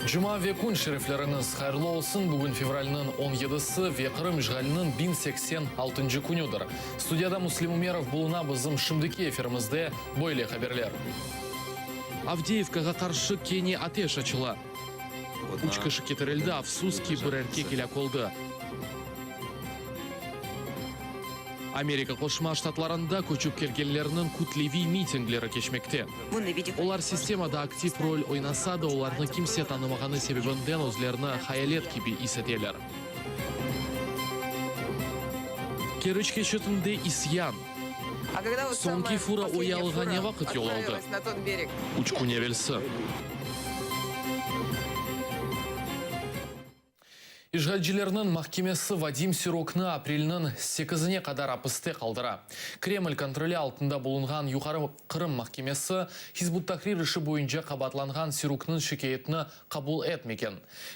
Cuma ve kün şerefleriñiz hayırlı olsun! Bugün fevralniñ on yedisi ve Qırım işğaliniñ 1086-ncı künüdir. Studiyada Müslim Ümerov buluna, bizim şimdiki efirimizde böyle haberler. Avdeyevkağa qarşı kene ateş açıla. Üç kişi ketirildi, afsus ki, bir erkek elâk oldı. Amerika Qoşma Ştatlarında köçip kelgenlerniñ kütleviy mitingleri keçmekte. Olar sistemada aktiv rol oynasa da, olarnı kimse tanımağanı sebebinden özlerini hayalet kibi is eteler. Keriç keçitinde isyan. Soñki fura o yalığa ne vaqıt yol aldı? Üç kün evelsi. İşğalcilerniñ mahkemesi Vadim Siruknı aprelniñ sekizine qadar apiste qaldıra. Kreml kontroli altında bulunğan Yuqarı Qırım mahkemesi Hizb ut-Tahrir işi boyunca qabaatlanğan Siruknıñ şikâyetini qabul etmegen.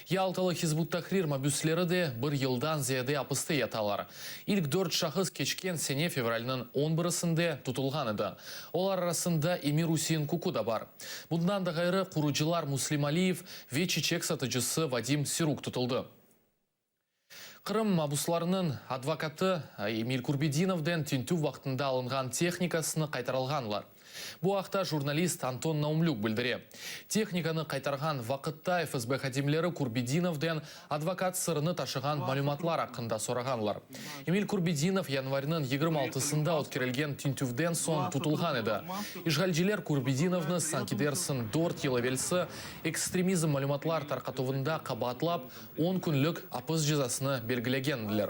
Yaltalı Hizb ut-Tahrir mabüsleri de bir yıldan ziyade apiste yatalar. İlk dört şahıs keçken sene fevralniñ on birisinde tutulğan edi. Olar arasında Emir-Usein Kuku da bar. Bundan da ğayrı, qurucılar Muslim Aliyev ve çiçek satıcısı Vadim Siruk tutuldı. Qırım mabuslarınıñ advokatı Emil Kurbedinovden tintüv vaqtında alınğan tehnikasını qaytarılğanlar. Bu aqta jurnalist Anton Naumlük bildire. Tehnikanı qaytarğan vaqıtta FSB hadimleri Kurbedinovden advokat sırını taşığan malümatlar aqqında sorağanlar. Emil Kurbedinov yanvarniñ 26-sında ötkerilgen tintüvden soñ tutulğan edi. İşğalciler Kurbedinovnı, sanki dersiñ, dört yıl evelsi ekstremizm malümatlar tarqatuvında qabaatlap, on künlük apis cezasını belgilegendiler.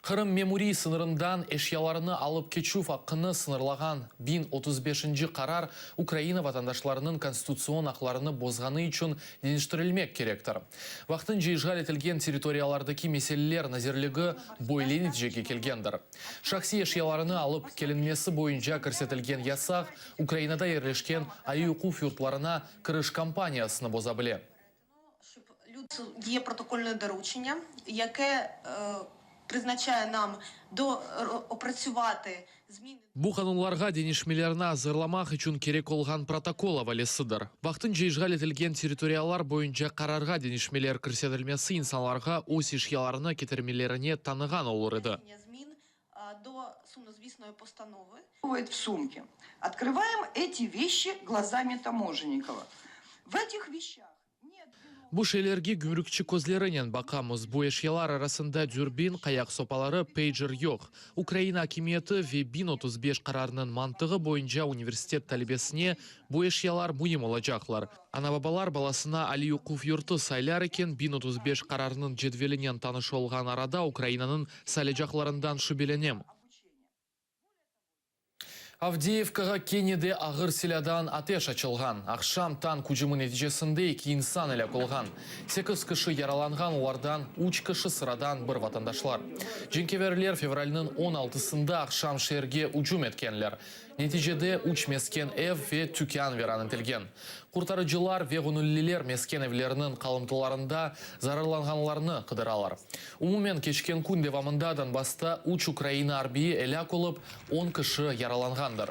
Qırım memuriy sıñırından eşyalarını alıp keçüv aqqını sıñırlağan 1035-nci qarar Ukraina vatandaşlarınıñ konstitutsion aqlarını bozğanı içün deñiştirilmek kerektir. Vaqtınca işğal etilgen territoriyalardaki meseleler nazirligi böyle neticege kelgendir. Şahsiy eşyalarını alıp kelinmesi boyunca kirsetilgen yasaq Ukrainada yerleşken aliy oquv yurtlarına kiriş kampaniyasını boza bile. Bu qanunlarğa deñişmelerni azırlamaq içün kerek olğan protokol avalesidir. Vaqtınca işğal etilgen territoriyalar boyunca qararğa deñişmeler kirsetilmesi insanlarğa öz eşyalarını ketirmelerine tanığan olur edi. Bu şeylerge gümrükçi közlerinen baqamız. Bu eşyalar arasında dürbin, qayaq sopaları, peycer yoq. Ukraina akimiyeti ve 1035 qararınıñ mantığı boyunca universitet talebesine bu eşyalar müim olacaqlar. Ana-babalar balasına aliy oquv yurtu saylar eken, 1035 qararınıñ cedvelinen tanış olğan arada Ukrainanıñ saylaycaqlarından şübelenem. Avdeyevkağa kene de ağır silâdan ateş açılğan. Aqşam tank ücümi neticesinde eki insan elâk olğan. Sekiz kişi yaralanğan, olardan üç kişi sıradan bir vatandaşlar. Cenkâverler fevralniñ on altısında aqşam şeerge ücüm etkenler. Neticede üç mesken ev ve tükân viran etilgen. Qurtarıcılar ve ğönülliler mesken evleriniñ qalımtılarında zararlanğanlarnı qıdıralar. Umumen, keçken kün devamında Donbassta üç Ukraina arbiyi elâk olıp, on kişi yaralanğandır.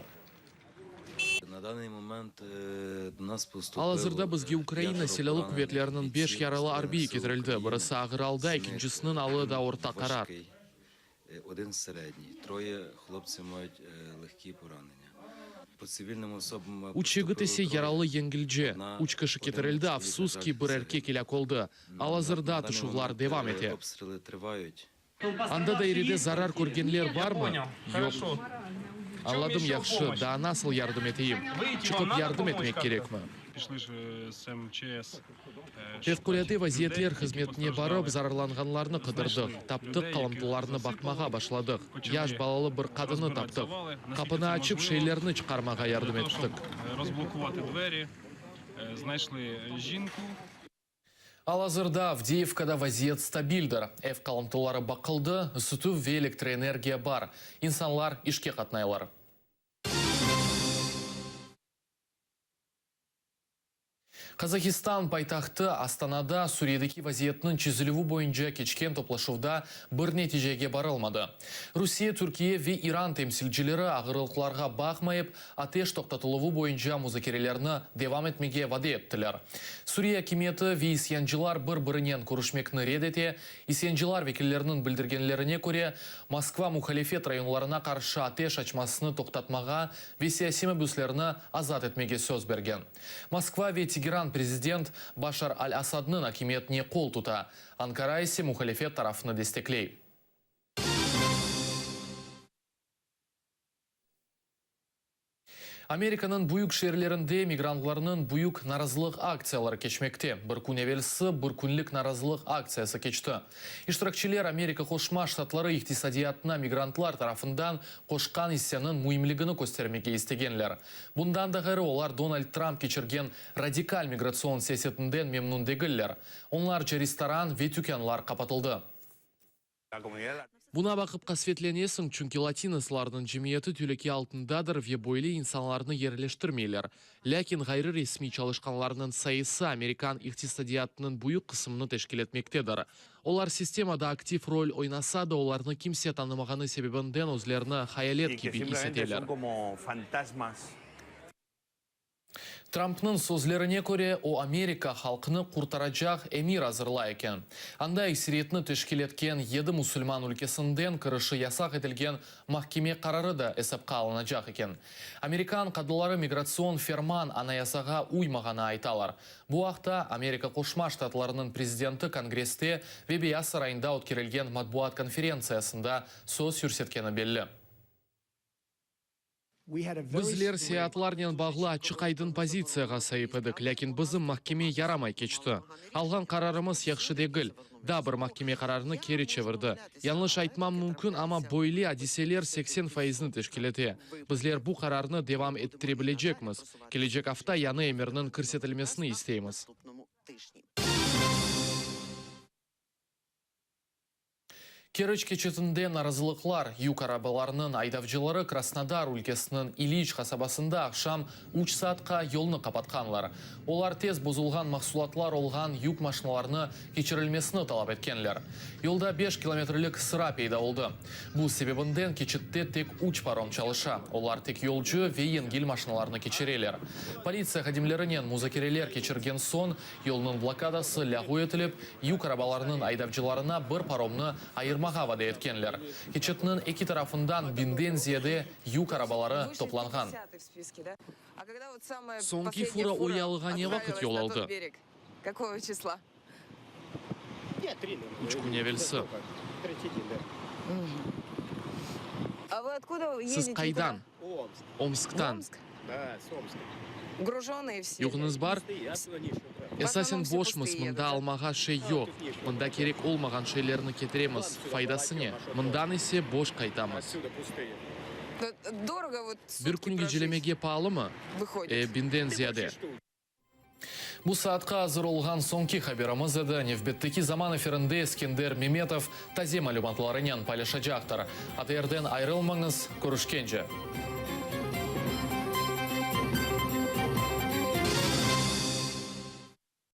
Al-azırda bizge Ukraina Silâlı quvetleriniñ beş yaralı arbiyi ketirildi, birisi ağır alda, ekincisiniñ alı da orta qarar. Odin sredniy, troye hloptsi mayut lehki poranenya. Po tsivilnim osobam Üç yigit ise yaralı yengilce. Üç kişi ketirildi, afsus ki, bir erkek elâk oldı. Al-azırda atışuvlar devam ete. Anda dairede zarar körgenler barmı? Yoq. Añladım, yahşı, daa nasıl yardım eteyim? Çıqıp yardım etmek kerekmi? Fevqulâde vaziyetler hızmetine barıp, zararlanğanlarnı qıdırdıq. Taptıq, qalımtılarnı baqmağa başladıq. Yaş balalı bir qadını taptıq. Qapını açıp, şeylerni çıqarmağa yardım ettik. Al-azırda Avdeyevkada vaziyet stabildir. Ev qalımtıları baqıldı, ısıtuv ve elektroenergiya bar. İnsanlar işke qatnaylar. Qazahistan paytahtı Astanada Suriyedeki vaziyetniñ çezilüvi boyunca keçken toplaşuvda bir neticege barılmadı. Rusiye, Türkiye ve İran temsilcileri ağırlıqlarğa baqmayıp, ateş toqtatıluvı boyunca muzakerelerni devam etmege vade ettiler. Suriye akimiyeti ve isyancılar bir-birinen körüşmekni red ete, İsyancılar vekilleriniñ bildirgenlerine köre, Moskva muhalifet rayonlarına qarşı ateş açmasını toqtatmağa ve siyasiy mabüslerni azat etmege söz bergen. Moskva ve Tegeran prezident Başar al-Asadnıñ akimiyetine qol tuta, Ankara ise muhalifet tarafını destekley. Amerikanıñ büyük şeerlerinde migrantlarnıñ büyük narazılıq aktsiyaları keçmekte. Bir kün evelsi bir künlik narazılıq aktsiyası keçti. İştirakçiler Amerika Qoşma Ştatları iqtisadiyatına migrantlar tarafından qoşqan isseniñ müimligini köstermege istegenler. Bundan da ğayrı olar Donald Trump keçirgen radikal migratsion siyasetinden memnün degiller. Onlarca restoran ve tükânlar qapatıldı. Buna baqıp qasvetlenesiñ, çünki latinoslarnıñ cemiyeti telüke altındadır ve böyle insanlarnı yerleştirmeyler. Lâkin ğayrı resmiy çalışqanlarnıñ sayısı amerikan iqtisadiyatınıñ büyük qısmını teşkil etmektedir. Olar sistemada aktiv rol oynasa da, olarnı kimse tanımağanı sebebinden özlerini hayalet kibi is eteler. Trampnıñ sözlerine köre, o Amerika halqını qurtaracaq emir azırlay eken. Anda ekseriyetni teşkil etken yedi musulman ülkesinden kirişi yasaq etilgen mahkeme qararı da esapqa alınacaq eken. Amerikan qadıları migratsion ferman anayasağa uymağanı aytalar. Bu aqta Amerika Qoşma Ştatlarınıñ prezidenti Kongresste ve Beyaz sarayında ötkerilgen matbuat konferentsiyasında söz yürsetkeni belli. Bizler seyaatlarnen bağlı açıq-aydın pozitsiyağa saip edik, lâkin bizim mahkeme yaramay keçti. Alğan qararımız yahşı degil. Daa bir mahkeme qararnı keri çevirdi. Yañlış aytmam mümkün, amma böyle adiseler 80 faizni teşkil ete. Bizler bu qararnı devam ettire bilecekmiz. Kelecek afta yañı emirniñ kirsetilmesini isteymiz. Keriç keçitinde narazılıqlar, yük arabalarınıñ aydavcıları Krasnodar ülkesiniñ İliç qasabasında aqşam üç saatqa yolnı qapatqanlar. Olar tez bozulğan mahsulatlar olğan yük maşinalarını keçirilmesini talap etkenler. Yolda beş kilometrlik sıra peyda oldı. Bu sebebinden keçitte tek üç parom çalışa, olar tek yolcu ve yengil maşinalarnı keçireler. Politsiya hadimlerinen muzakereler keçirgen soñ, Yolnıñ blokadası lâğu etilip, yük arabalarınıñ aydavcılarına bir paromnı ayırmağa vade etkenler. Keçitniñ eki tarafından biñden ziyade yük arabaları toplanğan. Soñki fura o yalığa ne vaqıt yol aldı? Üç kün evelsi. Siz qaydan? Omsktan. Yüğüñiz bar? Esasen boşmız, mında almağa şey yoq. Mında kerek olmağan şeylerni ketiremiz, faydası ne? Mından ise boş qaytamız. Bir kün gecelemege paalımı? E, biñden ziyade. Bu saatqa azır olğan soñki haberimiz edi. Nevbetteki zaman efirinde Eskender Memetov taze malümatlarınen paylaşacaqtır. ATRden ayırılmañız, körüşkence!